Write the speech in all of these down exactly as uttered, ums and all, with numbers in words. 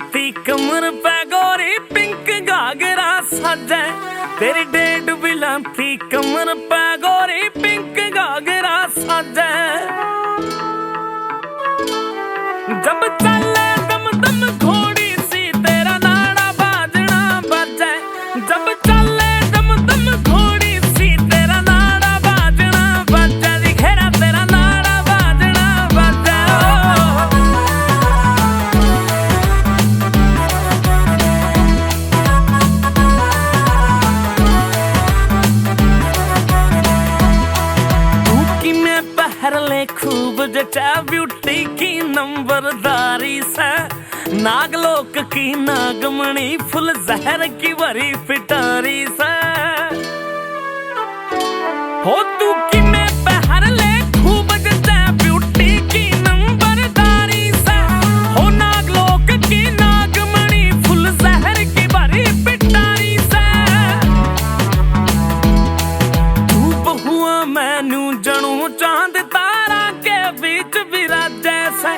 थी कमर पे गोरी पिंक घाघरा साजै, तेरी डेढ़ बिलां थी कमर पे गोरी पिंक घाघरा साजै। जब चाले दम दम घोड़ी सी, तेरा नाड़ा बाजणा बाजै। जब चाले दम दम घोड़ी सी, तेरा नाड़ा बाजणा बाजै। दिखेरा तेरा नाड़ा बाजणा बाजै। तू किमे पहर ले खूब जचा, ब्यूटी की नंबरदारी सै। नागलोक की नागमणि, फुल जहर की भरी पिटारी सै। हो तू किमे पहर ले खूब जचा, ब्यूटी की नंबरदारी सै। हो नागलोक की नागमणि, फुल जहर की भरी पिटारी सै। तू बहुआ मैनू जणू चांद तारा के बीच विराजै सै।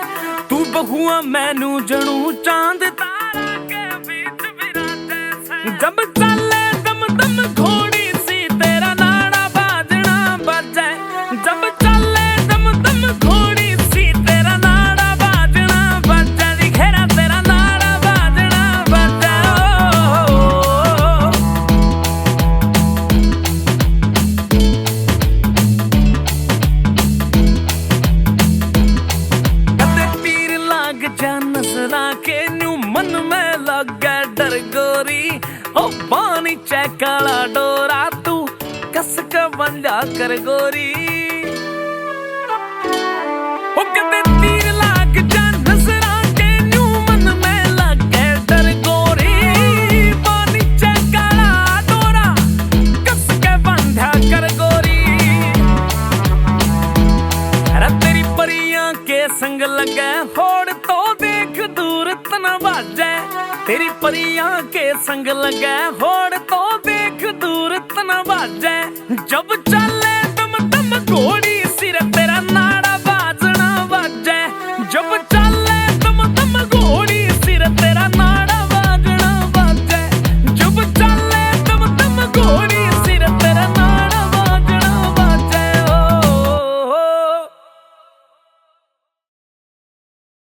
तू बहुआ मैनू जणू चांद तारा के बीच विराजै सै। जब चाले दम दम घोड़ी सी, तेरा नाड़ा बाजणा बाजै। जब चाले दम दम घोड़ी सी, तेरा नाड़ा बाजणा बाजै। दिखेरा तेरा नाड़ा बाजणा बाजै। ओ, ओ, ओ, ओ। कदे तीर लाग जा नजरा के, न्यू मन में लागे डर गोरी। ओ पानी चै काला डोरा, तू कस के बंधा कर गोरी। ओ कदे तीर लाग जा नजरा के, न्यू मन में लागे डर गोरी। पानी चै काला डोरा, कस के बंधा कर गोरी। अरे तेरी परियां के संग लगे होड़ तो देख दूर तना भाजै। तेरी परियां के संग लगे होड़ तो देख दूर तना भाजै। जब चाले दम दम घोड़ी सिर